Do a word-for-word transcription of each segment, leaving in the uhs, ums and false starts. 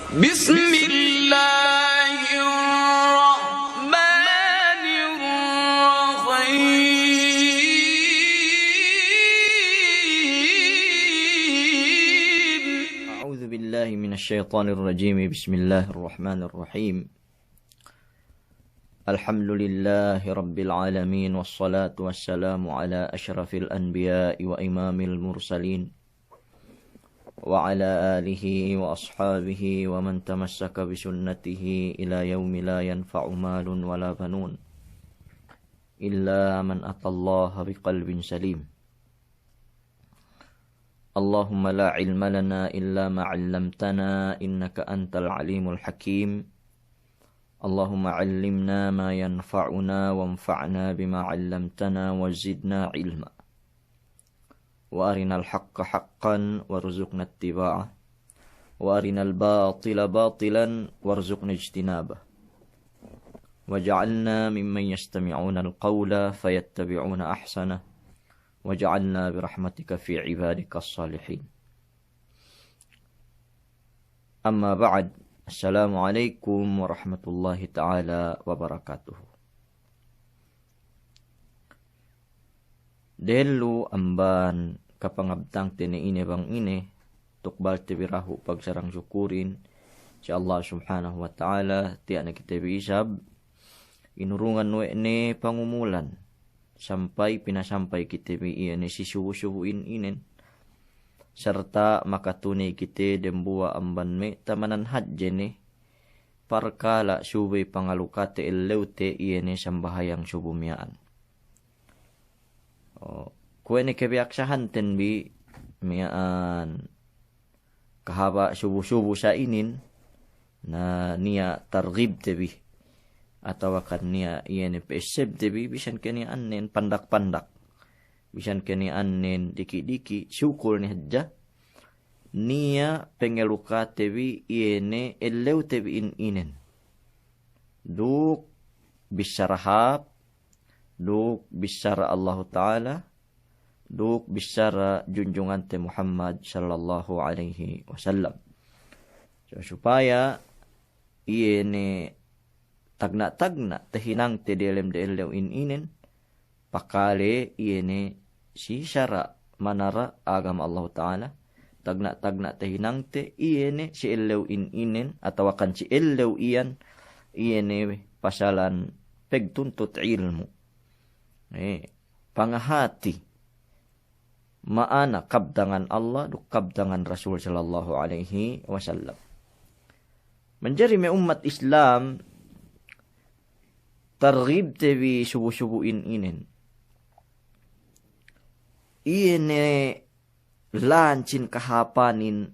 بسم الله الرحمن الرحيم. أعوذ بالله من الشيطان الرجيم. بسم الله الرحمن الرحيم. الحمد لله رب العالمين، والصلاة والسلام على أشرف الأنبياء وإمام المرسلين، وعلى آله وأصحابه ومن تمسك بسنته إلى يوم لا ينفع مال ولا بنون إلا من أتى الله بقلب سليم. اللهم لا علم لنا إلا ما علمتنا إنك أنت العليم الحكيم. اللهم علمنا ما ينفعنا وانفعنا بما علمتنا وزدنا علما. وأرنا الحق حقا وارزقنا اتباعه، وأرنا الباطل باطلا وارزقنا اجتنابه، واجعلنا ممن يستمعون القول فيتبعون أحسنه، واجعلنا برحمتك في عبادك الصالحين. أما بعد، السلام عليكم ورحمة الله تعالى وبركاته. Dehellu amban kapangabtangte ne ine bang ine, tukbalte bi dahu' pagsarang sukurin si Allah Subhanahu wa Ta'ala, tiya' ne kite bi isab inurungan we' ne pangumulan, sampay pinasampay kite bi iye ne si subu-subu in inen, sarta' makatuney kite dembuwa' amban me' tamanan hadje ne parkala' subey pangalukate ellewte iye ne sambahayang subu miya'an. O, kuwe' ne kebiyaksahanten bi miya'an kahaba' subu-subu sa inin, na niya' targibte bi, atawakan niya' iye ne pe'essebte bi, bisan ke niya' annen pandak-pandak, bisan ke niya' annen diki'-diki', sukul ne hadja, niya' pengelukate bi iye ne ellewte bi in inen. Duk bissara hāp, duk bissara Allahu Ta'ala, duk bissara junjungante Muhammad sallallahu alaihi wasallam. So, supaya iye ne tagna'-tagna' tahinangte diyalem de ellew in inen, pakale iye ne si sara' manara' agama Allahu Ta'ala, tagna'-tagna' tahinangte iye ne si ellew in inen, atawakan si ellew iyan, iye ne pasalan pegtuntut ilmu'. Eh, pangahati ma'ana kabtangan Allah duk kabtangan Rasul sallallahu alaihi wasallam. Manjari me' ummat Islam, targibte bi subu-subu in inen, iye ne lān sin kahāpanin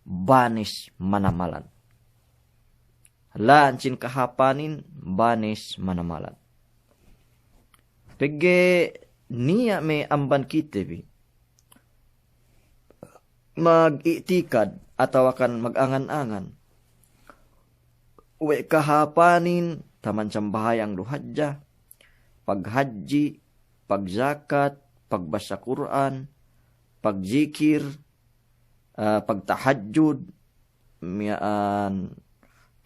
banes manamalan. Lān sin kahāpanin banes manamalan. Pegge' niya' me' amban kite bi mag'i'tikad atawakan magangan-angan we' kahāpanin taman sambahayang du hadja, paghadji', pagzakat, pagbassa Kur'an, pagzikir, ah, pagtahajjud, miya'an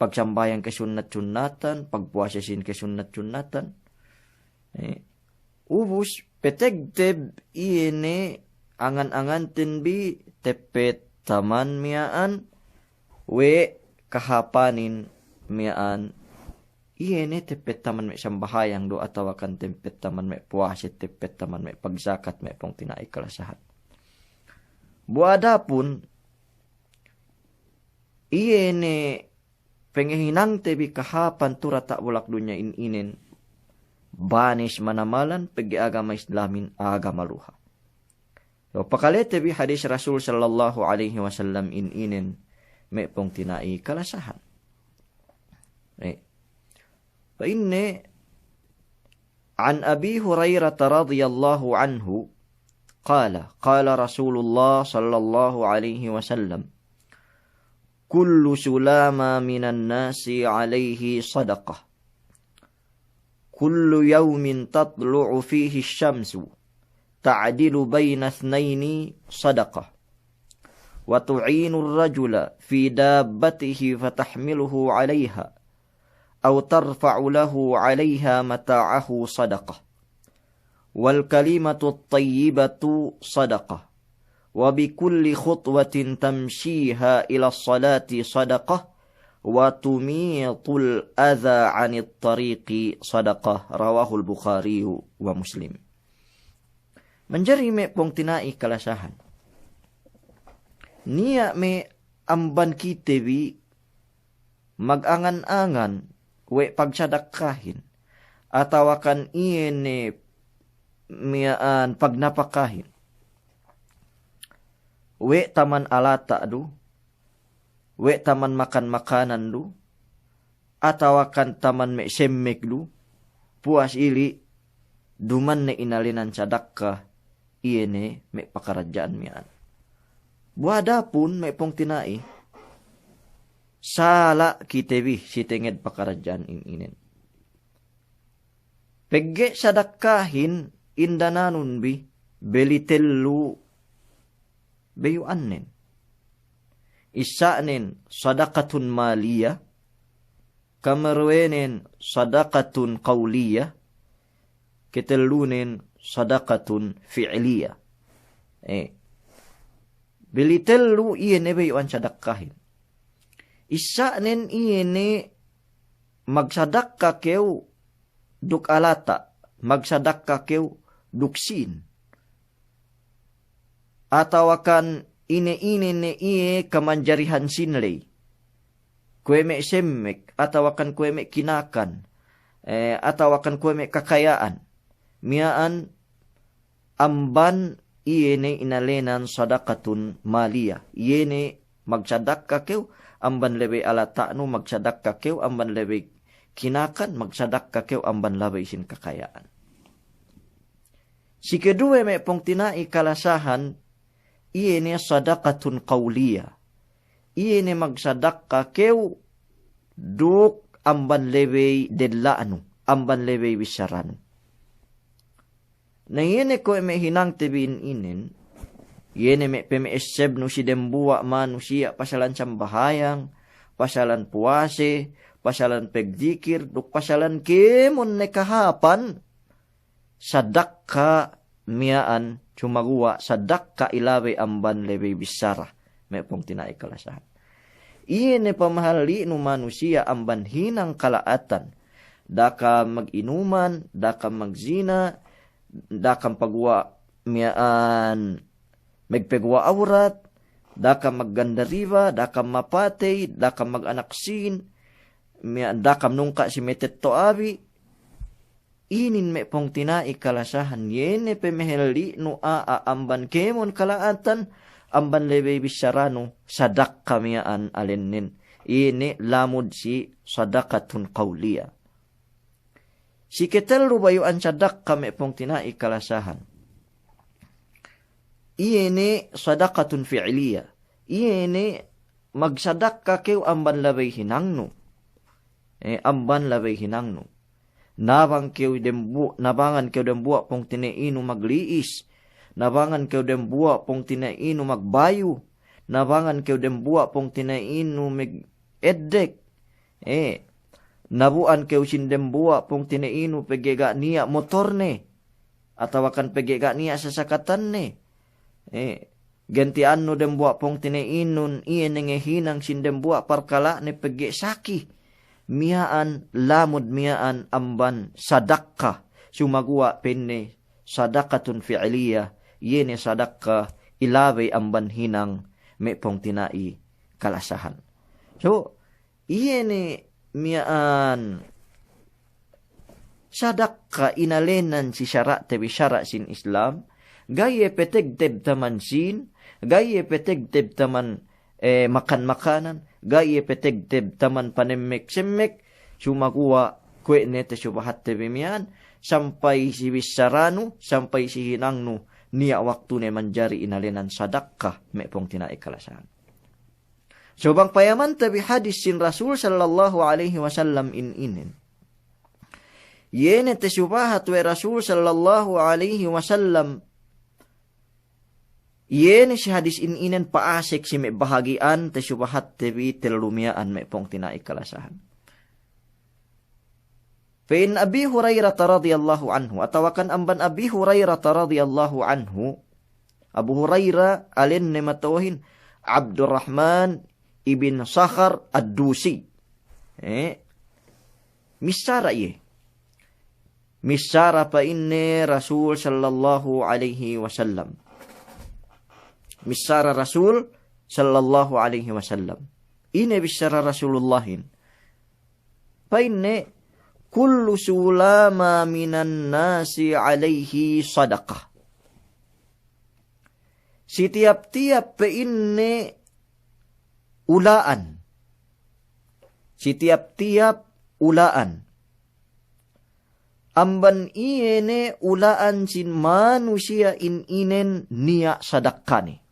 pagsambahayang kasunnat-sunnatan, pagpuwase sin kasunnat-sunnatan. Eh, ubus petegteb iye ne angan-anganten bi teppet taman miya'an we' kahāpanin miya'an iye ne teppet taman me' sambahayang du atawakan teppet taman me' puwase, teppet taman me' pagzakat, me' pungtina'i kalasahan. Bu adapun iye ne pengehinangte bi kahāpan tu diyata' bulak dunya in inen, banes manamalan pegge' agama Islamin agama luha. Yo, pakalete bi hadis Rasul sallallahu alaihi wasallam in inen, me' pungtina'i kalasahan. Eh. Pa'inne, عن أبي هريرة رضي الله عنه قال: قال رسول الله صلى الله عليه وسلم: كل سلامى من الناس عليه صدقة، كل يوم تطلع فيه الشمس تعدل بين اثنين صدقة، وتعين الرجل في دابته فتحمله عليها أو ترفع له عليها متاعه صدقة، والكلمة الطيبة صدقة، وبكل خطوة تمشيها إلى الصلاة صدقة، وتميط الأذى عن الطريق صدقة. رواه البخاري ومسلم. Manjari me' pungtina'i kalasahan, niya' me' amban kite bi magangan-angan we' pagsadakkahin, atawakan iye ne miya'an pagnapakahin, we' taman alata' du, we' taman makan-makanan du, atawakan taman me' semmek du, puwas ili' duma'in ne inalenan sadakka iye ne me' pakaradja'an miya'an. Bu adapun me' pungtina'i, sala' kite bi si tenged pakaradja'an in inen. Pegge' sadakkahin indananun bi, beli tellu bayu'annen. Isa'nen sadaqatun maliyah, kamaruwenen sadaqatun qawliyah, ketellunen sadaqatun fi'liyah. Eh. Beli tellu iye ne bayu'an sadakkahin. Isa'nen iye ne magsadakka kew duk alata', magsadakka kew duk sīn. Atawakan ine-ine ne iye kamanjarihan sīn ley. Kuwe' me' semmek, atawakan kuwe' me' kinakan, eh, atawakan kuwe' me' kakaya'an. Miya'an amban iye ne inalenan sadaqatun maliyah. Iye ne magsadakka kew amban lebey alata'nu, magsadakka kew amban lebey kinakan, magsadakka kew amban labey sīn kakaya'an. Si keduwe me' pungtina'i kalasahan, iye ne sadaqatun qawliyah. Iye ne magsadakka kew duk amban lebey della'nu, amban lebey bissaranu. Na iye ne kuwe' me' hinangte bi in inen, iye ne me' peme'essebnu si dembuwa' manusiya' pasalan sambahayang, pasalan puwase, pasalan pegdikir, duk pasalan kēmon ne kahāpan, sadakka miya'an, sumaguwa' sadakka ilabey amban lebey bissara, me' pungtina'i kalasahan. Iye ne pamahalli'nu manusiya' amban hinang kala'atan, da'a kam maginuman, da'a kam magzina, da'a kam paguwa' miya'an megpeguwa' awrat, da'a kam magganda riba, da'a kam mapatey, da'a kam maganak sīn, miya'an da'a kam nungka' si metetto' awi', Inin me' pungtina'i kalasahan, iye ne pemehelli'nu a'a amban kēmon kala'atan, amban lebey bissaranu, sadakka miya'an alennen. Inin lamud si sadaqatun qawliyah. Si ketellu bayu'an sadakka me' pungtina'i kalasahan. Iye ne sadaqatun fi'liyah. Iye ne magsadakka kew amban labey hinangnu. Eh, amban labey hinangnu. Nabang kew dembu-, nabangan kew dembuwa' pungtina'inu magli'is. Nabangan kew dembuwa' pungtina'inu magbayu. Nabangan kew dembuwa' pungtina'inu mag-eddek. Eh, nabu'an kew sin dembuwa' pungtina'inu pegge' ga' niya' motorne, atawakan pegge' ga' niya' sasakatanne. Eh, genti'annu dembuwa' pungtina'inun iye ne ngahinang sin dembuwa' parkala'ne pegge' saki. Miya'an, lamud miya'an amban sadakka. Sumaguwa' pa'inne sadaqatun fi'liyah, iye ne sadakka ilabey amban hinang me' pungtina'i kalasahan. So, iye ne miya'an sadakka inalenan si sara'te bi sara' sin Islam, ga'i iye petegteb taman sīn, ga'i iye petegteb taman, eh, makan-makanan, ga'i iye petegteb taman panemmek-semmek, sumaguwa' kuwe' ne tesubahatte bi miya'an, sampay si bissaranu, sampay si hinangnu, niya' waktune manjari inalenan sadakka me' pungtina'i kalasahan. So bang payamante bi hadis sin Rasul sallallahu alaihi wasallam in inin. Iye ne tesubahat we' Rasul sallallahu alaihi wasallam Iye ne si hadis in inen pa'asek si me' bahagi'an te subahat te bi tellu miya'an me' pungtina'i kalasahan. Fa in Abi Hurairah radhiyallahu anhu, atawakan amban Abi Hurairah radhiyallahu anhu, Abu Hurairah alenne matohin Abdurrahman ibn Sakhar Ad-Dusi. Eh, missara iye. Missara pa'inne Rasul sallallahu alaihi wasallam. Missara Rasul sallallahu alaihi wasallam. Ine bissara Rasulullahin? Pa'inne, "Kullu sulama minan nasi alaihi sadaqah." Sitiyap-tiyap pa'inne ula'an. Sitiyap-tiyap ula'an. Amban iye ne ula'an sin manusiya'in inen niya' sadakkane.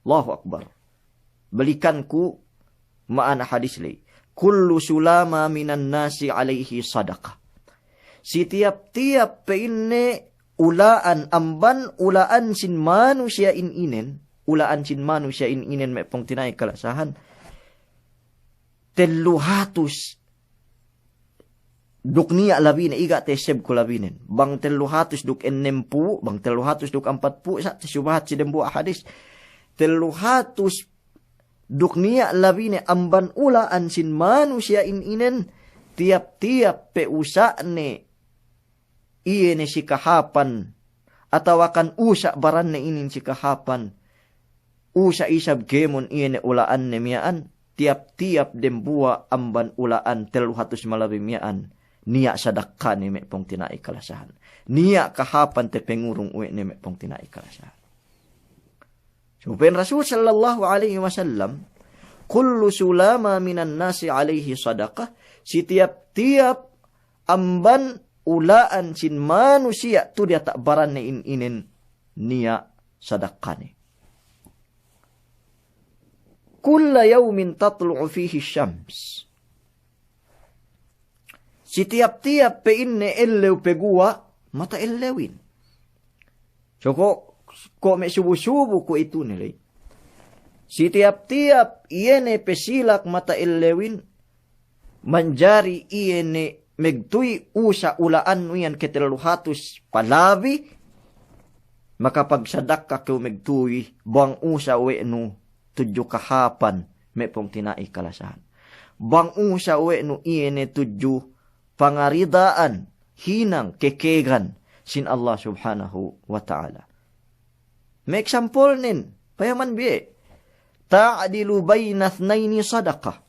Allahu Akbar. Balikanku ma'ana hadis ley. "Kullu sulama minan nasi alaihi sadaqah." Sitiyap-tiyap pa'inne ula'an amban ula'an sin manusiya'in inen, ula'an sin manusiya'in inen me' pungtina'i kalasahan, tellu hatus duk niya' labine, iga' tesebku labinen. Bang tellu hatus duk ennempū', bang tellu hatus duk ampatpū', sa' te subahat si dembuwa' hadis. Tellu hatus duk niya' labine amban ula'an sin manusiya'in inen, tiyap-tiyap pe usa'ne iye ne si kahāpan, atawakan usa' baranne inin si kahāpan, usa' isab kēmon iye ne ula'anne miya'an, tiyap-tiyap dembuwa' amban ula'an tellu hatus malabi miya'an, niya' sadakkane me' pungtina'i kalasahan. Niya' kahāpan te pengurung we' ne me' pungtina'i kalasahan. Supen Rasul sallallahu alaihi wasallam, "Kullu sulama minan nasi alaihi sadaqah," sitiyap-tiyap amban ula'an sin manusiya' tu diyata' baranne in inen niya' sadakkane. "Kulla yaumin tatlu'u fihi syams." Sitiyap-tiyap pa'inne ellew peguwa' mata ellewin. So ko', ko' me' subu-subu kuwe'itu ne ley. Sitiyap-tiyap iye ne pesilak mata ellewin, manjari iye ne megtuy usa' ula'annu iyan ketellu hatus palabi, makapagsadakka kew megtuy bang usa' we' nu tudju kahāpan me' pungtina'i kalasahan. Bang usa' we' nu iye ne tudju pangarida'an, hinang, kekegan sin Allah Subhanahu wa Ta'ala. Me' eksampolnen, payaman bi e', "Ta'dilu baina itsnaini sadaqah."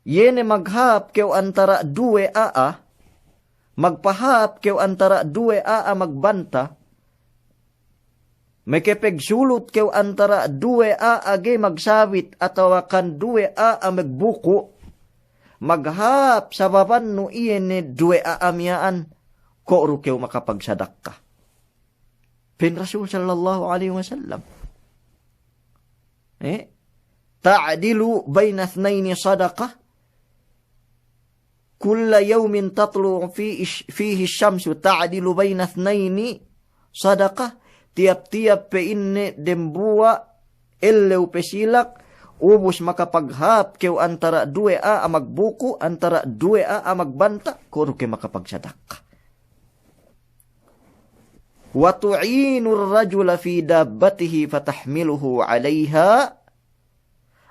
Iye ne maghāp kew antara' duwe a'a, magpahāp kew antara' duwe a'a magbanta, mekepegsulut kew antara' duwe a'a ga'i magsabit atawakan duwe a'a magbuku', maghāp sababannu iye ne duwe a'a miya'an, ko' du kew makapagsadakka. Pa'in Rasul sallallahu alaihi wasallam. Eh? "Ta'dilu baina itsnaini sadaqah." "Kulla yaumin tatlu'u fi ish-, fihi syamsu ta'dilu baina itsnaini sadaqah." Tiyap-tiyap pa'inne dembuwa' ellew pesilak, ubus makapaghāp kew antara' duwe a'a magbuku', antara' duwe a'a magbanta, ko' du kew makapagsadakka. "Wa tu'inur rajula fi dabbatihi fatahmiluhu alaiha,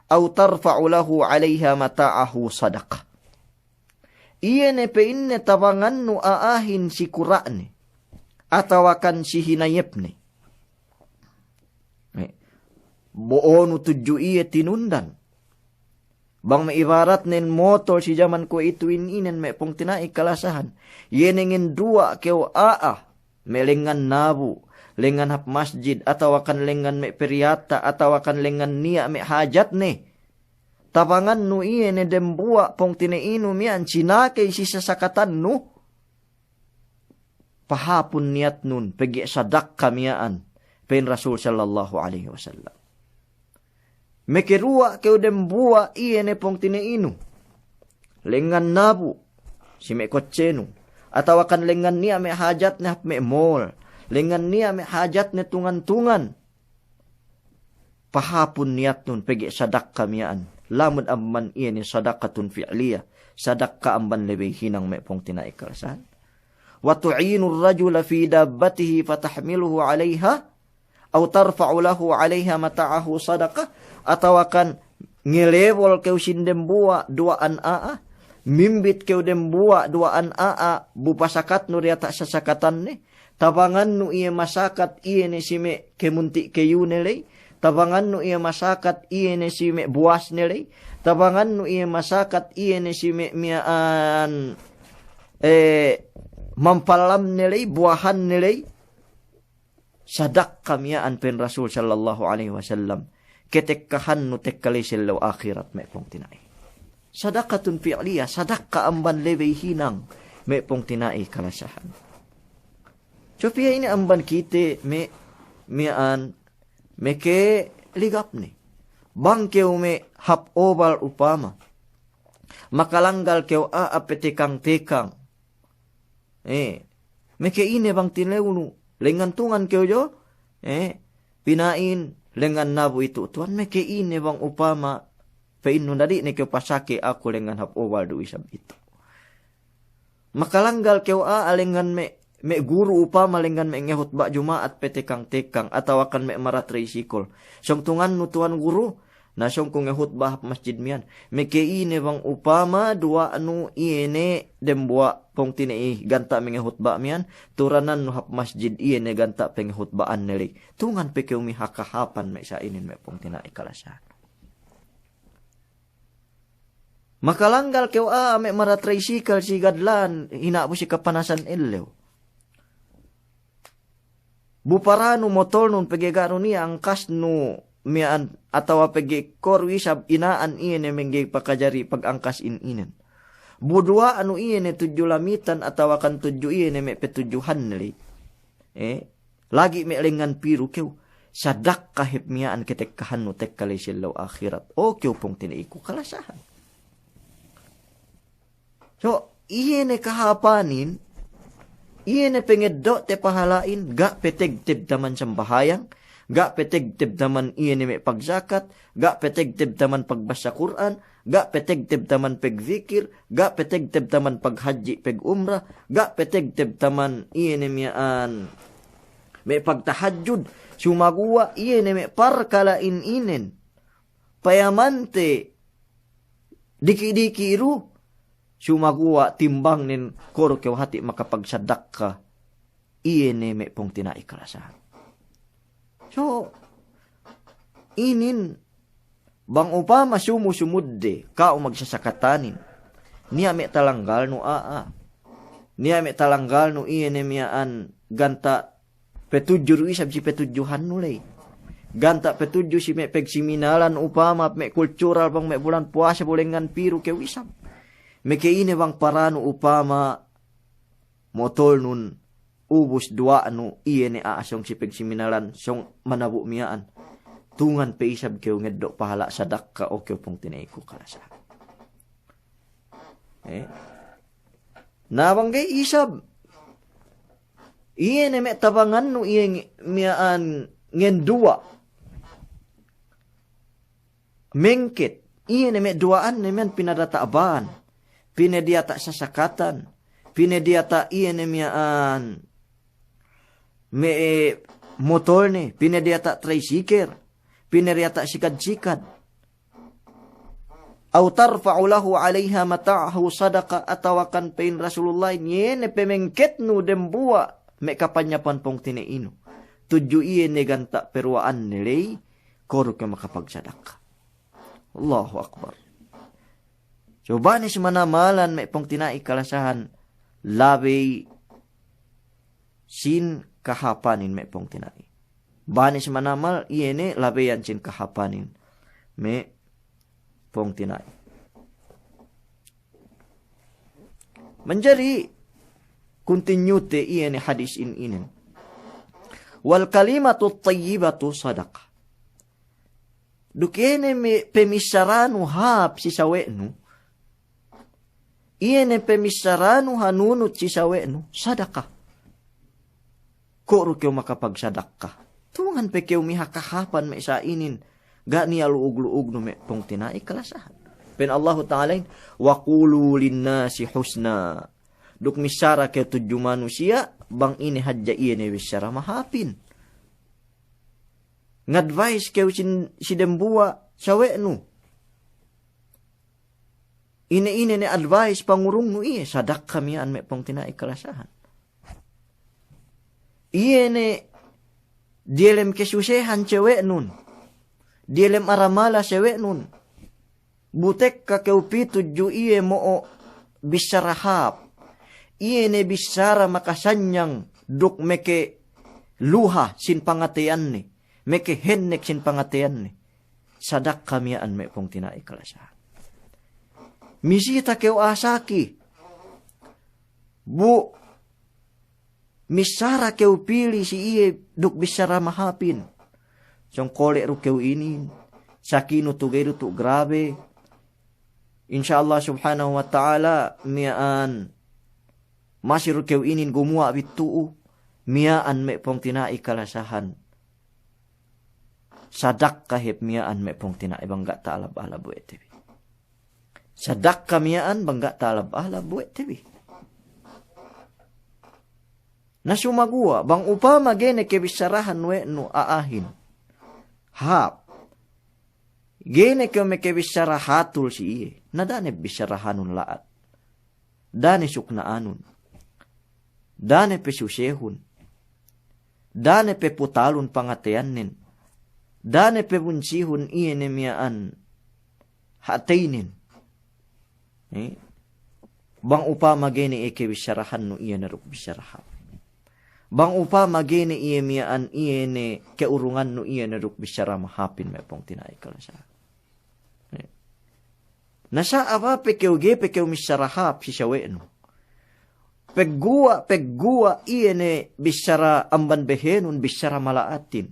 aw tarfa'u lahu alaiha mata'ahu sadaqah." Iye ne pa'inne tabangannu a'ahin si kura'ne, atawakan si hinayepne. Eh, bo'onu tudju iye tinundan. Bang me' ibaratnen motol si jaman kuwe'itu in inen me' pungtina'i kalasahan. Iye ne ngenduwa' kew a'a, me' lengngan nabu', lengngan hap masjid, atawakan lengngan me' periyata', atawakan lengngan niya' me' hajatne. Tabangannu iye ne dembuwa' pungtina'inu miya'an sinakey si sasakatannu. Pahāpun niyatnun, pegge' sadakka miya'an, pa'in Rasul sallallahu alaihi wasallam. Mekeruwa' kew dembuwa' iye ne pungtina'inu. Lengngan nabu', si me' kotsenu. Atawakan lengngan niya' me' hajatne hap me' mall. lengngan niya' me' hajatne tungan-tungan. Pahāpun niyatnun pegge' sadakka miya'an. Lamud amban iye ne sadaqatun fi'liya, sadakka amban lebey hinang me' pungtina'i kalasahan. Wa tu'inur rajula fi dabbatihi fatahmiluhu 'alayha, aw tarfa'u lahu 'alayha mata'ahu sadaqah, atawakan ngelebol kew sin dembuwa' duwa'an a'a, mimbit kew dembuwa' duwa'an a'a, bu pasakatnu diyata' sasakatanne, tabangannu iye masakat iye ne si me' kemunti' keyune ley, tabangannu iye masakat iye ne si me' buwasne ley, tabangannu iye masakat iye ne si me' miya'an, eh, mampallamne ley, buwahanne ley. Sadakka miya'an pa'in Rasul sallallahu alaihi wasallam, ketekkahannu tekka ley si ellew ahirat me' pungtina'i. Sadaqatun fi'liya, sadakka amban lebey hinang me' pungtina'i kalasahan. So piye ine amban kite me' miya'an, me' ke ligapne. Bang kew me' hap obal upama, makalanggal kew a'a petekang-tekang. Eh, me' ke ine bang tinewnu, lengngan tungan kew jo, eh, pina'in lengngan nabu itu tuwan, me' ke ine bang upama, pa'innu, dadi' ne kew pasake aku lengngan hap obal du isab itu. Makalanggal kew a'a lengngan me', me' guru upama lengngan me' ngehutba' Juma'at petekang-tekang, atawakan me' maratricycle. Sōng tungannu tuwan guru, na sōng ku ngehutba' hap masjid miya'an. Me' ke ine bang upama duwa'nu iye ne dembuwa' pungtina'i ganta' me' ngehutba' miya'an, turanannu hap masjid iye ne ganta' pengehutba'anne ley. Tungan pe kew miha kahapan me' sa'inin me' pungtina'i kalasahan. Makalanggal kew a'a me' maratricycle si gadlan, hinabu si kapanasan ellew. Bu paranu motolnun pegge' ga' nu niya' angkasnu miya'an atawa pegge' koru isab ina'an iye ne mengge pakajari pagangkas in inen. Bu duwa'nu iye ne tudju lamitan atawakan tudju iye ne me' petudjuhanne ley. Eh, lagi' me' lengngan piru kew, sadakka hep miya'an ketekkahannu tekka ley si ellew ahirat. O kew pungtina'iku kalasahan. So, iye ne kahapanin, iye ne pengeddo'te pahala'in, ga' pe tegteb taman sambahayang, ga' pe tegteb taman iye ne me' pagjakat, ga' pe tegteb taman pagbassa Kur'an, ga' pe tegteb taman pegdikir, ga' pe tegteb taman paghadji' pegumra, ga' pe tegteb taman iye ne miya'an me' pagtahajjud, sumaguwa' iye ne me' parkala' in inen. Payamante diki'-diki' du, sumaguwa' timbangnen koru kew hati' makapagsadakka iye ne me' pungtina'i kalasahan. So, inin bang upama sumu-sumudde ka'u magsasakatanin, niya' me' talanggalnu a'a, niya' me' talanggalnu iye ne miya'an ganta' petudju du isab si petudjuhannu ley. Ganta' petudju si me' pegsiminalan upama, me' kultural bang me' bulan puwasa bu lengngan piru kew isab. Me' ke ine bang paranu upama motolnun ubus duwa'nu iye ne a'a sōng si pegsiminalan, sōng manabu' miya'an. Tungan pe isab kew ngeddo' pahala' sadakka, o kew pungtina'iku kalasahan. Eh? Na bang ga'i isab, iye ne me' tabangannu iye nge-, miya'an ngenduwa'. Mengket, iye ne me' duwa'anne miya'an pinadiyata' ban, pinadiyata' sasakatan, pinadiyata' iye ne miya'an me', eh, motolne, pinadiyata' tricycle, pinadiyata' sikad-sikad. Aw tarfa'u lahu 'alayha mata'ahu sadaqah, atawakan pa'in Rasulullah, iye ne pemengketnu dembuwa' me' kapanyapan pungtina'inu, tudju iye ne ganta' peruwa'anne ley, koru kew makapagsadakka. Allahu Akbar. So, banes manamalan me' pungtina'i kalasahan, labey sin kahāpanin me' pungtina'i. Banes manamal iye ne labeyan sin kahāpanin me' pungtina'i. Manjari kuntinyute iye ne hadis in inin. Wal kalimatut tayyibatu sadaqah. Duk iye ne me' pemissaranu hāp si sawe'nu, iye ne pemissaranu hanunut si sawe'nu, sadaka. Ko' du kew makapagsadakka. Tungan pe kew miha kahapan me' sa'inin. Ga' niya' lu'ug-lu'ugnu me' pungtina'i kalasahan. Pa'in Allahu Ta'alahin, "Wa qulu linnasi husna." Duk missara kew tudju manusiya', bang ine hadja iye ne bissara mahāpin. Ngadvice kew sin, si dembuwa' sawe'nu. Ine-ine ne advice pangurungnu iye, sadakka miya'an me' pungtina'i kalasahan. Iye ne diyalem kesusehan sawe'nun, diyalem aramala sawe'nun, bu tekka kew pī tudju iye mo'o bissara hāp, iye ne bissara makasanyang duk mekeluha sin pangateyanne, mekehennek sin pangateyanne. Sadakka miya'an me' pungtina'i kalasahan. Misita kew asaki, bu missara kew pili si iye duk bissara mahāpin. Sōng kole' du kew inin, sakinu tu ga'i du tu grabe. Insya Allah subhanahu wa ta'ala miya'an masi du kew inin gumuwa' bittu'u, miya'an me' pungtina'i kalasahan. Sadakka hep miya'an me' pungtina'i bang ga' ta'alab-alab we' te bi. Sadakka miya'an bang ga' ta'alab-alab we' te bi. Na sumaguwa', bang upama ga'i ne kebissarahan we' nu a'ahin hāp, ga'i ne kew mekebissara hatul si iye, na da'a ne bissarahanun la'at. Da'a ne sukna'anun. Da'a ne pesusehun. Da'a ne peputalun pangateyannen. Da'a ne pebunsihun iye ne miya'an hāteynen. Eh? Bang upama ga'i ne iye kebissarahannu iye ne duk bissara hāp. Bang upama ga'i ne iye miya'an iye ne ke'urungannu iye ne duk bissara mahāpin me' pungtina'i kalasahan. Na sa' apa pe kew ga'i pe kew missara hāp si sawe'nu. Pegguwa', pegguwa' iye ne bissara amban behenun, bissara mala'atin,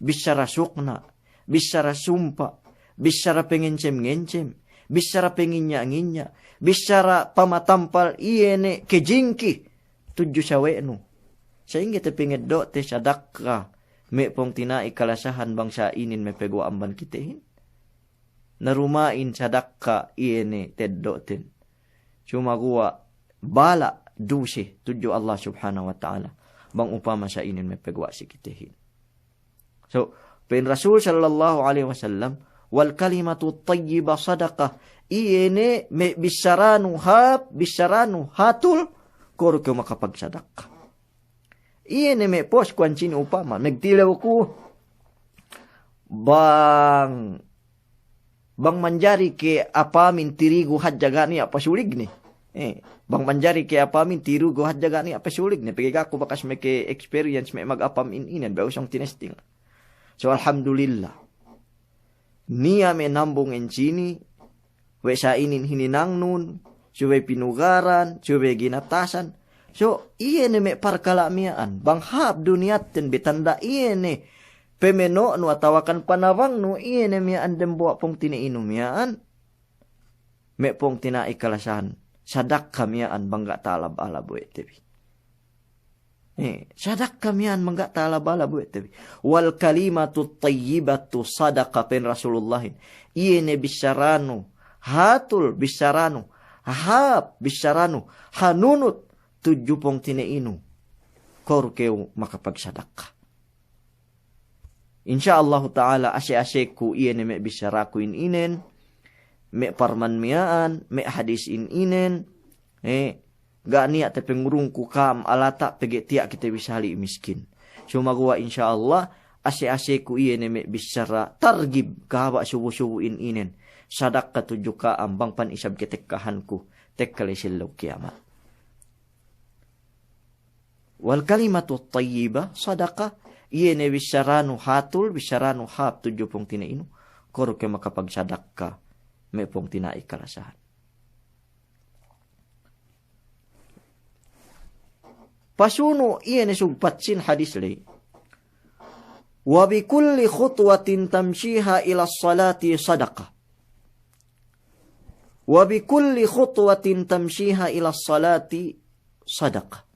bissara sukna', bissara sumpa', bissara pengencem-ngencem, bissara penginya'-nginya', bissara pamatampal iye ne kejingki tudju sawe'nu. Sa'ingge te pengeddo'te sadakka me' pungtina'i kalasahan bang sa'inin me' peguwa' amban kitehin. Na duma'in sadakka iye ne teddo'ten. Sumaguwa' bala' duse tudju Allah subhanahu wa ta'ala bang upama sa'inin me' peguwa' si kitehin. So, pa'in Rasul sallallahu alaihi wasallam, "Wal kalimatu tayyiba sadaqah." Iye ne me' bissaranu hāp, bissaranu hatul, ko' du kew makapagsadakka. Iye ne me' pos ku ansini upama, megtilew ku bang Bang manjari ke apamin tirigu hadja ga' niya' pasuligne. Eh, bang manjari ke apamin tirigu hadja ga' niya' pasuligne. Pegge' ga' ku bakas meke experience me' magapam in inen, behu sōng tinesting. So, alhamdulillah. Niya' me' nambung ensini, we' sa inin hininangnun, subey pinugaran, subey ginatasan. So, iye ne me' parkala' miya'an, bang hāp duniyaten betanda iye ne pemeno'nu atawakan panabangnu, iye ne miya'an dembuwa' pungtina'inu miya'an. Me' pungtina'i kalasahan, sadakka miya'an bang ga' ta'alab-alab we' te bi. Eh, sadakka miya'an bang ga' ta'alab-alab we' te bi. Wal kalimatu tayyibatu sadaqa, pa'in Rasulullahin. Iye ne bissaranu hatul, bissaranu hāp, bissaranu hanunut tudju pungtina'inu, ko' du kew makapagsadakka. Insya Allahu ta'ala, ase-aseku iye ne me' bissaraku in inen, me' parman miya'an, me' hadis in inen, eh, ga' niya' tapangurungku ka'am alata' pegge' tiya' kite bi sali' miskin. Sumaguwa' insya Allah, ase-aseku iye ne me' bissara targib kahaba' subu-subu in inen, sadakka tudju ka'am bang pan isab ketekkahanku tekka la'i si ellew kiyamat. Wal kalimatu tayyiba sadaqa, iye ne bissaranu hatul, bissaranu hāp tudju pungtina'inu, ko' du kew makapagsadakka me' pungtina'i kalasahan. Pasunu' iye ne sugpat sin hadis ley. Wa bi kulli khutwatin tamshiha ila salati sadaqa. Wa bi kulli khutwatin tamshiha ila salati sadaqa.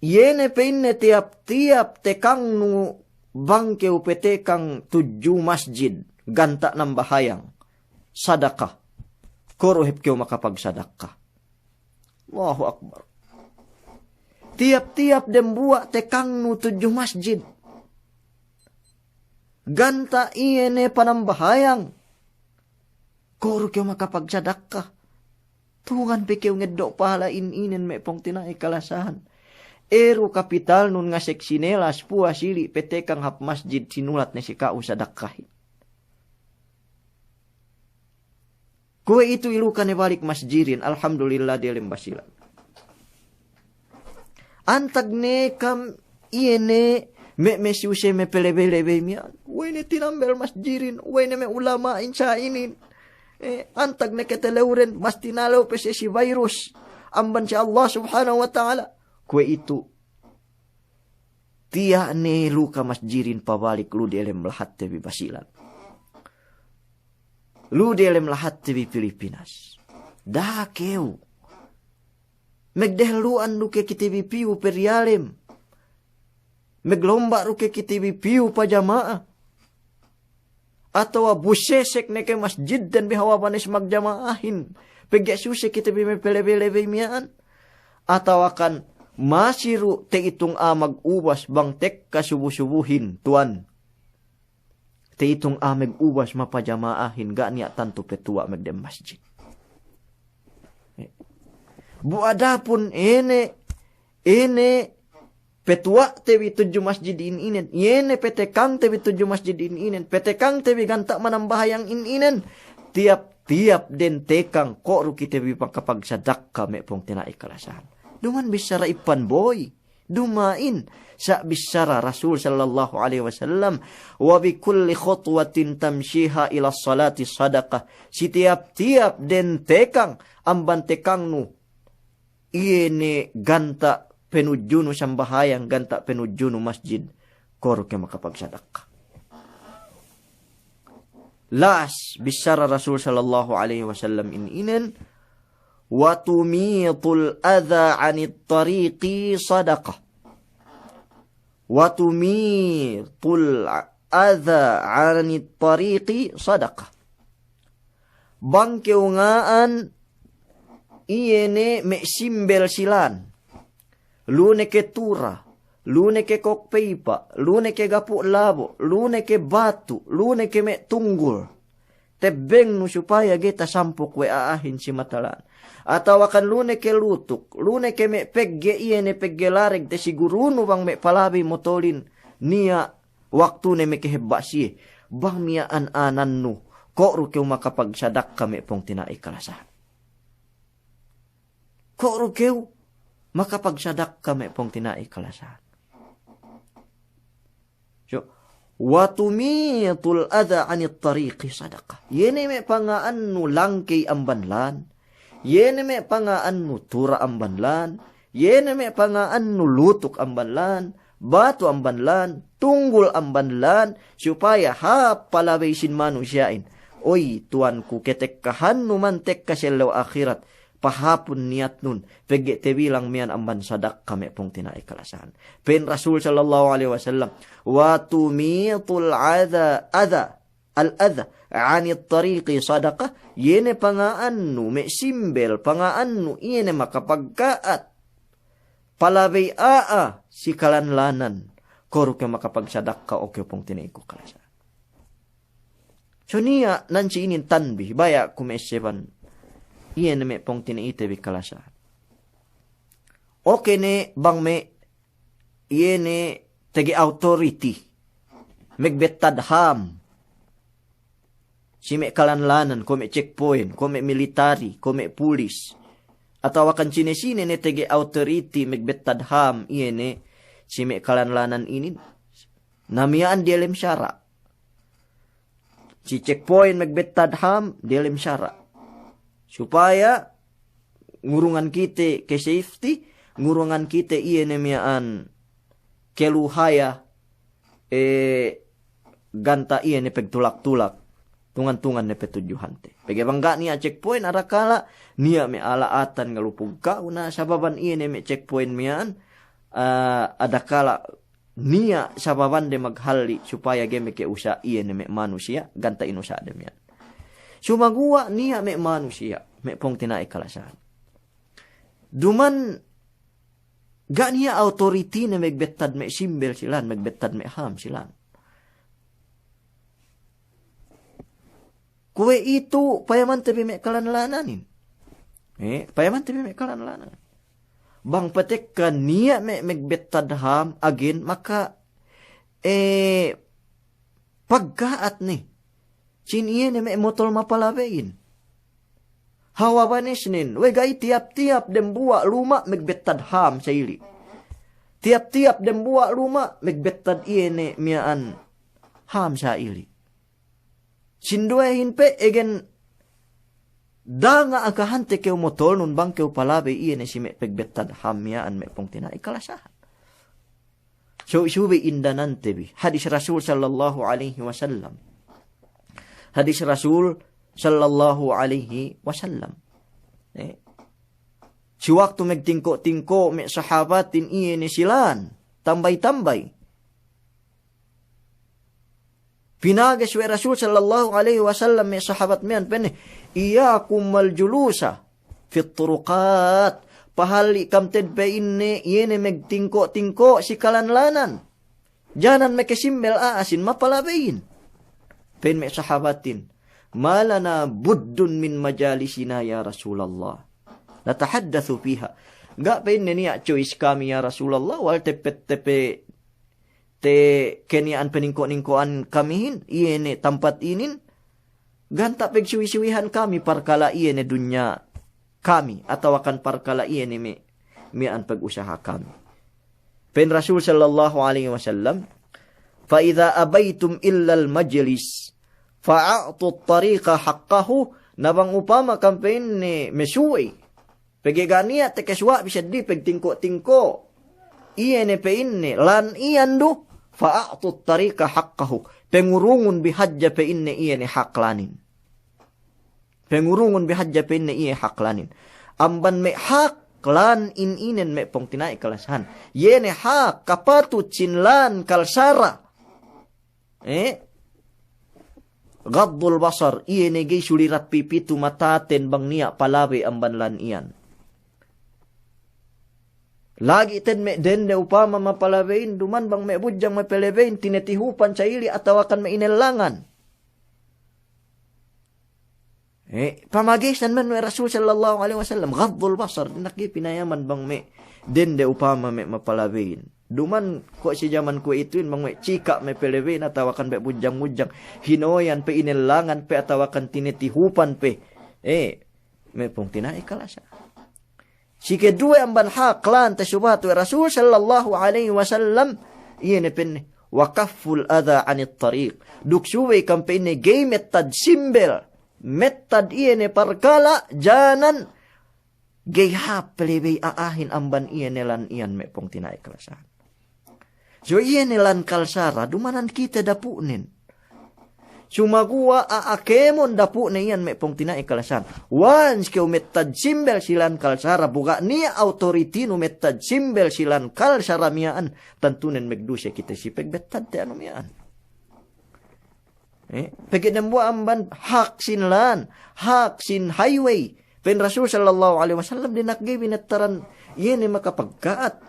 Iye ne pa'inne tiyap-tiyap tekangnu bang kew petekang tudju masjid, ganta' nambahayang, sadaka. Kuwe' du hep kew makapagsadaka. Allahu Akbar. Tiyap-tiyap dembuwa' tekangnu tudju masjid, ganta' iye ne panambahayang, kuwe' du kew makapagsadaka. Tungan pe kew ngeddo' pahala in inen me' pungtina'i kalasahan. Eru kapitalnun ngasek sinelas puwas ili' petekang hap masjid, sinulat ne si ka'u sadakahin. Kuwe' itu iluka ne balik masjidin, alhamdulillah, diyalem Basilan. Antag ne kam iye ne me' mesuse mepelebey-lebey miya'an. We'ey ne tinambel masjidin, we'ey ne me' ulama'in sa inin. Eh, antag ne ketelewden, mas tinalew pe siye si virus amban si Allah Subhanahu wa Ta'ala. Kuwe' itu, tiya' ne luka masjidin pabalik lu diyalem lahatte bi Basilan, lu diyalem lahatte bi Pilipinas. Da'a kew. Megdehellu'an du ke kite bi piyu pe diyalem. Meglomba' du ke kite bi piyu pajama'a. Atawa busesek ne ke masjidden bi hawal banes magjama'ahin, pegge' suse kite bi mepelebey-lebey miya'an. Atawakan masi du te'itung a'a magubas bang tekka subu-subuhin, tuwan. Te'itung a'a megubas mapajama'ahin, ga' niya' tantu petuwa' megdem masjid. Bu adapun ine, ine petuwa'te bi tudju masjidin inen, iye ne petekangte bi tudju masjidin inen, petekangte bi ganta' manambahayang in inen, tiyap-tiyap den tekang, kuwe' du kite bi makapagsadaka me' pungtina'i kalasahan. Duma'in bissara Ippan Boy. Duma'in sa' bissara Rasul sallallahu alaihi wasallam, "Wa bi kulli khutwatin tamshiha ila salati sadaqah." Si tiyap-tiyap den tekang amban tekangnu, iye ne ganta' penudjunu sambahayang, ganta' penudjunu masjid, kuwe' du kew makapagsadaka. Las bissara Rasul sallallahu alaihi wasallam in inen, "Wa tumitul adha 'anit tariqi sadaqah." "Wa tumitul adha 'anit tariqi sadaqah." Bang kew nga'an iye ne me' simbel si lan, lu ne ke tura, lu ne ke kok peipa', lu ne ke gapu' labo', lu ne ke batu, lu ne ke me' tunggul, tebbengnu supaya ga'i tasampuk we' a'ahin si mata lan. Atawakan lu ne ke lutuk, lu ne ke me' pegge' iye ne pegge' lareg, tasigurunu bang me' palabey motolin niya' waktune mekehebba' siye. Bang miya'an anannu, kuwe' du kew makapagsadaka me' pungtina'i kalasahan. Kuwe' du kew makapagsadaka me' pungtina'i kalasahan. So, "Wa tumitul adha 'anit tariqi sadaqah." Iye ne me' panga'annu langkey amban lan, iye ne me' panga'annu tura amban lan, iye ne me' panga'annu lutuk amban lan, batu amban lan, tunggul amban lan, supaya hāp palabey sin manusiya'in, "Oy, Tuwanku, ketekkahannu man tekka si ellew ahirat, pahāpun niyatnun, pegge' tebilang miya'an amban sadaka me' pungtina'i kalasahan." Pa'in Rasul sallallahu alaihi wasallam, "Wa tumitul adha, adha, al-adha 'anit tariqi sadaqah." Iye ne panga'annu me' simbel, panga'annu iye ne makapagka'at palabey a'a si kalanlanan, kuwe' du kew makapagsadaka, o kew pungtina'iku kalasahan. So niya' nan si inin tanbih, baya' ku me' seban iye ne me' pungtina'ite bi kalasahan. Oke ne bang me' iye ne tege authority megbettad ham si me' kalanlanan, kuwe' me' checkpoint, kuwe' me' military, kuwe' me' pulis, atawakan sine-sine ne tege authority megbettad ham iye ne si me' kalanlanan inin. Na miya'an diyalem sara'. Si checkpoint megbettad ham diyalem sara'. Supaya ngurungan kite ke safety, ngurungan kite iye ne miya'an keluhaya, eh, ganta' iye ne pegtulak-tulak, tungan-tungan ne petudjuhante. Pegge' bang ga' niya' checkpoint, arakala' niya' me' ala'atan ngalupug ka'u, na sababan iye ne me' checkpoint miya'an, ah, adakala niya' sababande maghalli' supaya ga'i maka'usa' iye ne me' manusiya', ganta' inusa'de miya'an. Sumaguwa' niya' me' manusiya', me' pungtina'i kalasahan. Duma'in ga' niya' awtoritine magbettad me' simbel si lān, magbettad me' ham si lān. Kuwe'itu payamante bi me' kalanlananin. Eh, payamante bi me' kalanlanan. Bang patekka niya' me' magbettad ham agen maka, eh, pagka'at ne. Sin iye ne me' motol mapalabeyin. Hawal banesnen, we' ga'i tiyap-tiyap dembuwa' luma' magbettad ham sa'ili'. Tiyap-tiyap dembuwa' luma' magbettad iye ne miya'an ham sa'ili'. Sinduwehin pe egen danga' akahante kew motolnun bang kew palabey iye ne si me' pegbettad ham miya'an me' pungtina'i kalasahan. So, subey indanante bi. Hadis Rasul sallallahu alaihi wasallam. Hadis Rasul sallallahu alaihi wasallam. Eh. Si waktu magtingko'-tingko' me' sahabatin iye ne si lān. Tambay-tambay. Pinages we' Rasul sallallahu alaihi wasallam me' sahabat miya'an pa'inne, "Iyyakum wal julusa fit turuqat." Pahalli' kam te'ed pa'inne iye ne magtingko'-tingko' si kalanlanan. Janan makasimbel a'a sin mapalabeyin. Pa'in me' sahabatin, "Ma lana buddun min majalisina ya Rasulallah. Natahaddatsu fiha." Ga' pa'inne niya' choice kami ya Rasulallah, wal tepe-tepe te keniya'an paningko'-ningko'an kamihin, iye ne tampat inin, ganta' pagsuwi-suwihan kami parkala' iye ne dunya kami, atawakan parkala' iye ne me', miya'an pagusaha kami. Pa'in Rasul sallallahu alaihi wasallam, "Fa idza abaitum illal majlis, fa a'tut tariqa haqqahu," na bang upama kam pa'inne masuwi, pegge' ga' niya' takasuwa' bi seddili pagtingko'-tingko' iye ne pa'inne lān iyan du, fa a'tut tariqa haqqahu. Pangurungun bi hadja pa'inne iye ne hak lānin. Pangurungun bi hadja pa'inne iye hak lānin. Amban me' hak lān in inen me' pungtina'i kalasahan. Iye ne hak kapatut sin lān kalsara. Eh? Ghaddul basar, iye ne ga'i sulirat pipitu mataten bang niya' palabey amban lān iyan. Lagi' te'ed me' dende upama mapalabeyin, duma'in bang me' budjang mapalabeyin, tinetihupan sa'ili' atawakan me' inellangan. Eh, pamagesan man we' Rasul sallallahu alaihi wasallam, ghaddul basar, dina'ak ga'i pinayaman bang me' dende upama me' mapalabeyin. Duma'in kuwe' si jaman kuwe'ituhin bang me' sika' mapalabeyin atawakan me' budjang-budjang. Hinoyan pe, inellangan pe atawakan tinetihupan pe. Eh, me' pungtina'i kalasa. Si keduwe amban hak lān tasubahat we' Rasul sallallahu alaihi wasallam, iye ne pa'inne, wa kafful adha anit tariq. Duk subey kam pa'inne ga'i mettad simbel, mettad iye ne parkala' janan ga'i hāp palabey a'ahin amban iye ne lān iyan me' pungtina'i kalasahan. So iye ne lān kalsara, duma'in kite dapu'nen. Sumaguwa' a'a kēmon dapu'ne iyan me' pungtina'i kalasahan. Once kew mettad simbel si lān kalsara, bu ga' niya' awtoritinu mettad simbel si lān kalsara miya'an, tantunen magduse kite si pegbettadte anu miya'an. Eh, pegge' dembuwa' amban hak sin lān, hak sin highway. Pa'in Rasul sallallahu alaihi wasallam dina'ak ga'i binettaran iye ne makapagka'at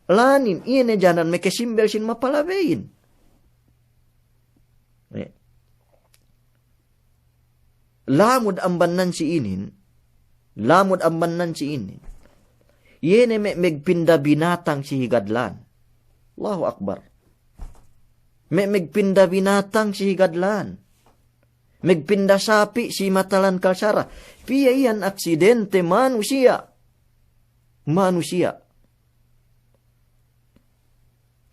lānin, iye ne janan makasimbel sin mapalabeyin. Eh. Lamud amban nan si inin, lamud amban nan si inin. Iye ne me' magpinda binatang si higad lān. Allahu Akbar. Me' magpinda binatang si higad lān. Magpinda sapi' si mata lān kalsara. Piye iyan aksidente manusiya'. Manusiya'.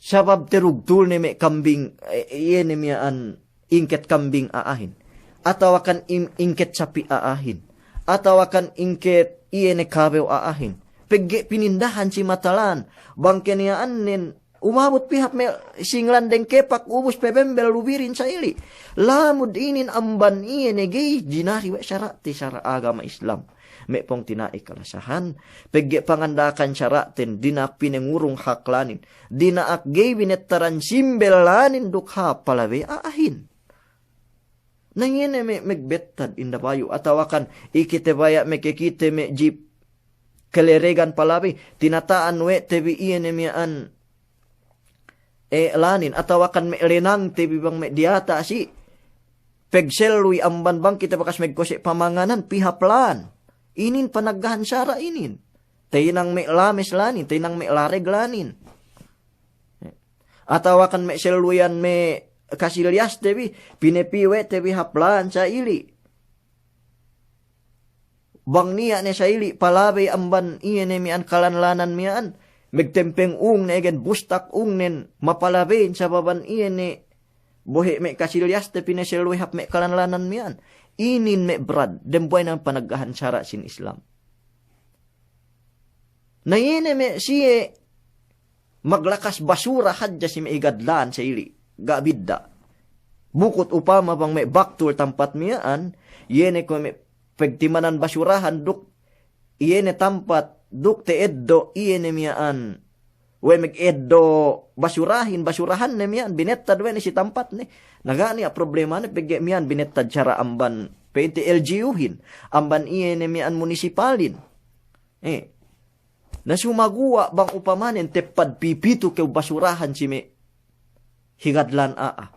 Sabab terugtul ne me' kambing, eh, iye ne miya'an ingket kambing a'ahin. Atawakan im-, ingket sapi' a'ahin. Atawakan ingket iye ne kabew a'ahin. Pegge' pinindahan si mata lān. Bang keniya'annen umabut pī hap me' singlan dengkepak ubus pe bembel lubirin sa'ili'. Lamud inin amban iye ne ga'i jinari we' sara'te sara' agama Islam. Me' pungtina'i kalasahan, pegge' panganda'akan sara'ten, dina'ak pinengurung hak lanin, dina'ak ga'i binettaran simbel lanin duk hāp palabey a'ahin. Na iye ne me' megbettad inda bayu', atawakan ikite baya' mekekite me' jip keleregan palabey, tinata'an we' te bi iye ne miya'an e, lanin, atawakan me' lenangte bi bang me' diyata' si' pegselluy amban bang kite bakas megkose' pamanganan, pī hap lan. Inin panaggahan sara' inin. Tahinang me' lames lanin, tahinang me' lareg lanin. Atawakan me' selluyan me' kasilyaste bi, pinepī we' te bi hap lan sa'ili'. Bang niya' ne sa'ili' palabey amban iye ne miya'an kalanlanan miya'an, megtempeng ungnen, egen bustak ungnen, mapalabeyin sababan iye ne bohe' me' kasilyaste pineselluy hap me' kalanlanan miya'an. Inin me' brad, dembuwa' inan panaggahan sara' sin Islam. Na iye ne me' siye maglakas basura hadja si me' higad lan sa'ili', ga' bidda'. Bukut upama bang me' baktul tampat miya'an, iye ne kuwe' me' pegtimanan basurahan duk, iye ne tampat duk ta'eddo', iye ne miya'an. We' megeddo' basurahin, basurahanne miya'an, binettad we' ne si tampatne. Na ga' niya' problemane pegge' miya'an binettad sara' amban pa'inte L G U-hin, amban iye ne miya'an munisipalin. Eh. Na sumaguwa' bang upamanen teppad pipitu kew basurahan si me' higad lan a'a.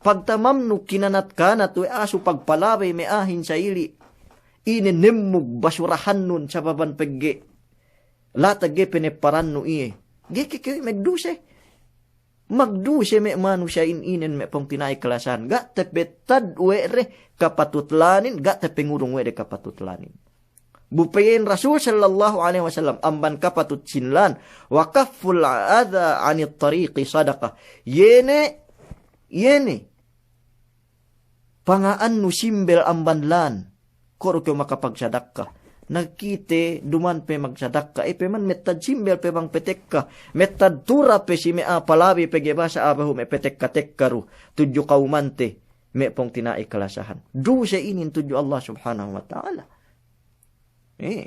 Pagtamamnu kinanat-kanat we' a'a su pagpalabey me' a'ahin sa'ili'. Ine nemmug basurahannun sababan pegge' latag ga'i penepparannu iye. Ga'i ke kew megduse. Magduse me' manusiya'in inen me' pungtina'i kalasahan. Ga' tepettad we' de kapatut lanin, ga' tepengurung we' de kapatut lanin. Bu pa'in Rasul sallallahu alaihi wasallam amban kapatut sin lan, wa kafful adha anit tariqi sadaqah. Iye ne, iye ne panga'annu simbel amban lan, ko' du kew makapagsadakka. Na kite duma'in pe magsadakka, e pe man mettad simbel pe bang petekka, mettad tura pe si me' a'a palabey pegge' basa a'a behu me' petekka-tekka du tudju kawmante, me' pungtina'i kalasahan. Duse inin tudju Allah Subhanahu wa Ta'ala. Eh,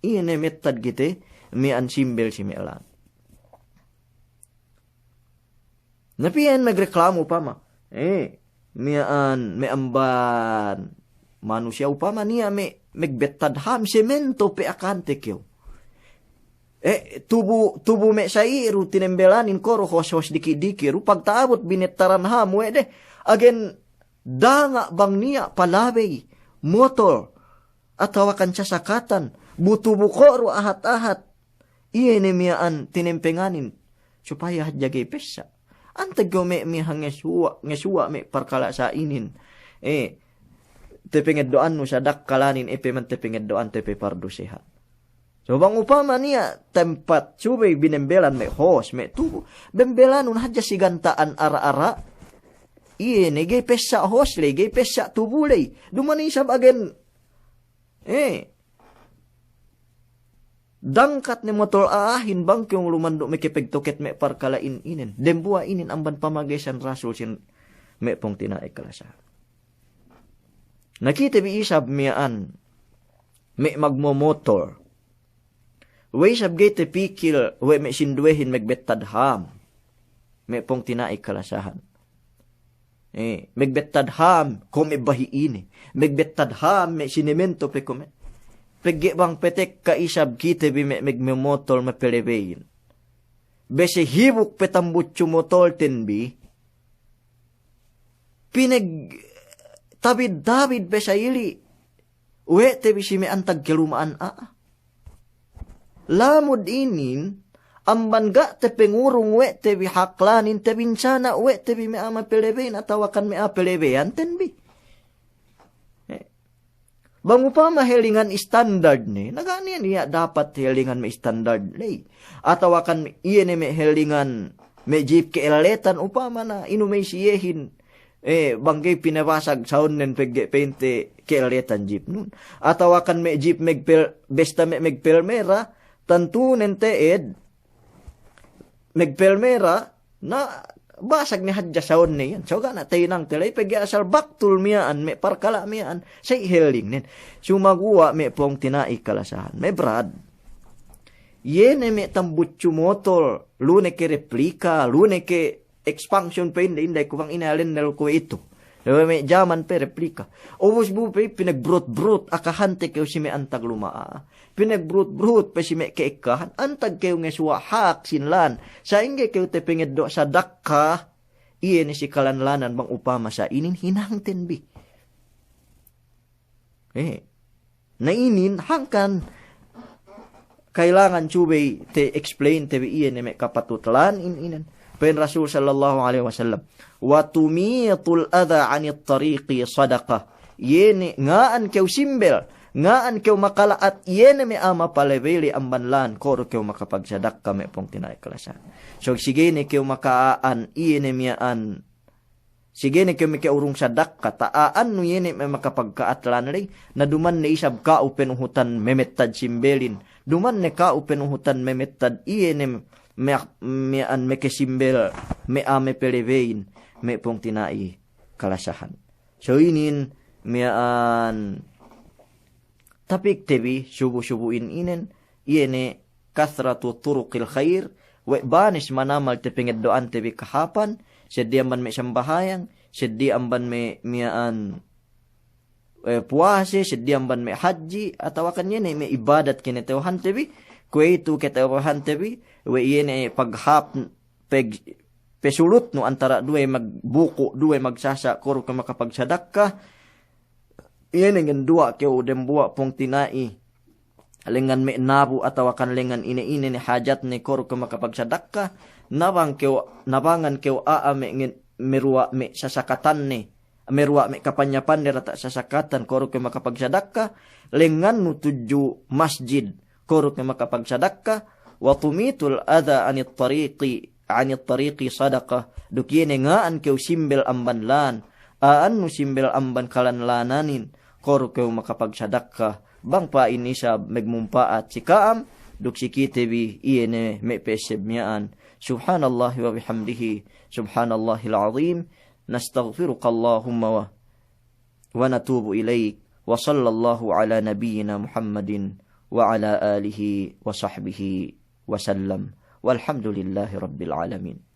iye ne mettad kite miya'an simbel si me' lan. Na piyen megreklamu upama. Eh, miya'an me' amban manusiya' upama niya' me' megbettad ham semento pe akante kew. Eh, tubu, tubu me' sa'i du tinembelanin ko' du hos-hos diki'-diki' du pagta'abut binettaran ham we' de. Agen danga' bang niya' palabey, motol, atawakan sasakatan, bu tubu ko' du ahat-ahat. Iye ne miya'an tinempenganin, supaya hadja ga'i pessa'. Antag kew me' miha ngesuwa', ngesuwa' me' parkala' sa inin. Eh, tepengeddo'annu sadakka lanin, e pe man tepengeddo'ante pe pardusehan. So bang upama niya' tempat subey binembelan me' hos, me' tubu, bembelanun hadja si ganta'an ara'-ara'. Iye ne ga'i pessa' hos ley, ga'i pessa' tubu ley. Duma'in isab agen, eh, dangkat ne motol a'ahin bang kew lumandu' mekepegtoket me' parkala' in inen. Dembuwa' inin amban pamagesan Rasul sin me' pungtina'i kalasahan. Na kite bi isab miya'an me' magmomotol. We' isab ga'i tepikil we' me' sinduwehin megbettad ham. Me' pungtina'i kalasahan. Eh, megbettad ham ko' me' bahi' ine. Megbettad ham me' sinemento pe ko' me'. Pegge' bang petekka isab kite bi me' megmomotol mapelebeyin. Bese hibuk pe tambucu motolten bi. Pinegtabid-tabid pe sa'ili'. We' te bi si me' antag keluma'an a'a. Lamud inin, amban ga' tepengurung we' te bi hak lanin, tebinsana' we' te bi me' a'a mapelebeyin atawakan me' a'a pelebeyanten bi. Eh. Bang upama helingan istandard ne, na ga' niya' niya' dapat helingan me' istandard ley. Atawakan iye ne me' helingan me' jip ke'elletan upama na inu me' siyehin. Eh, bang ga'i pinabasag sawunnen pegge' pa'inte ke'elletan jipnun. Atawakan me' jip megpel-, besta me' megpelmera, tantunen te'ed megpelmera, na Basag ne hadja sawunne iyan. So ga' ne tahinangte ley pegge' asal baktul miya'an, me' parkala' miya'an, sa' ihelling nen. Sumaguwa' me' pungtina'i kalasahan, me' brad, iye ne me' tambucu motor, lu ne ke replika, lu ne ke expansion pe inde, inde ku bang ine alen nel kuwe' itu. Lewe me' jaman pe replika. Ubus bu pe pinagbrut-brut akahante kew si me' antag luma' a'a. Pinagbrut-brut pe si me' ke'ekkahan. Antag kew ngesuwa' hak sin lān. Sa'ingge kew tapangeddo' sadakka iye ne si kalanlanan bang upama sa' inin hinangten bi. Eh. Na inin hangkan kailangan subey te-explainte bi iye ne me' kapatut lān in inen. Pa'in Rasul sallallahu alaihi wasallam, "Wa tumitul adha anit tariqi sadaqah." Iye ne nga'an kew simbel, nga'an kew makala'at iye ne me' a'a mapalebey ley amban lān, kuwe' du kew makapagsadakka me' pungtina'i kalasahan. So sige ne kew maka'a'an iye ne miya'an Sige ne kew meke urung sadakka, ta'a'annu iye ne me' makapagka'at lān ley, na duma'in ne isab ka'u panuhutan memettad simbelin, duma'in ne ka'u panuhutan memettad iye ne me', miya'an meke simbel me' a'a mapalebeyin, me' pungtina'i kalasahan. So inin miya'an tapikte bi subu-subu in inen, iye ne kathratu turuqil khair, we' banes manamal tapangeddo'ante bi kahāpan, seddili amban me' sambahayang, seddili amban me' miya'an, eh, puwase, seddili amban me' hadji', atawakan iye ne me' ibadat kinata'uhante bi, kuwe'itu kata'uhante bi, we' iye ne paghāp peg-, pesulutnu antara' duwe magbuku', duwe magsasa', kuwe' du kew makapagsadakka, iye ne ngenduwa' kew dembuwa' pungtina'i, lengan me' nabu' atawakan lengan ine-ine ne hajatne, kuwe' du kew makapagsadakka, nabang kew, nabangan kew a'a me' ngen-, meruwa' me' sasakatanne, meruwa' me' kapanyapanne diyata' sasakatan, kuwe' du kew makapagsadakka, lengannu tudju masjid, kuwe' du kew makapagsadakka, wa tumitul adha anit tariqi, anit tariqi sadaqah, duk iye ne nga'an kew simbel amban lān, a'annu simbel amban kalanlananin, kuwe' du kew makapagsadakka, bang pa'in isab magmumpa'at si ka'am, duk si kite bi iye ne me' pa'esseb miya'an. Subhanallahi wa bihamdihi, subhanallahil azim, nastaghfiruka Allahumma wa ونتوب إليك، وصلى الله على نبينا محمد وعلى آله وصحبه وسلم، والحمد لله رب العالمين.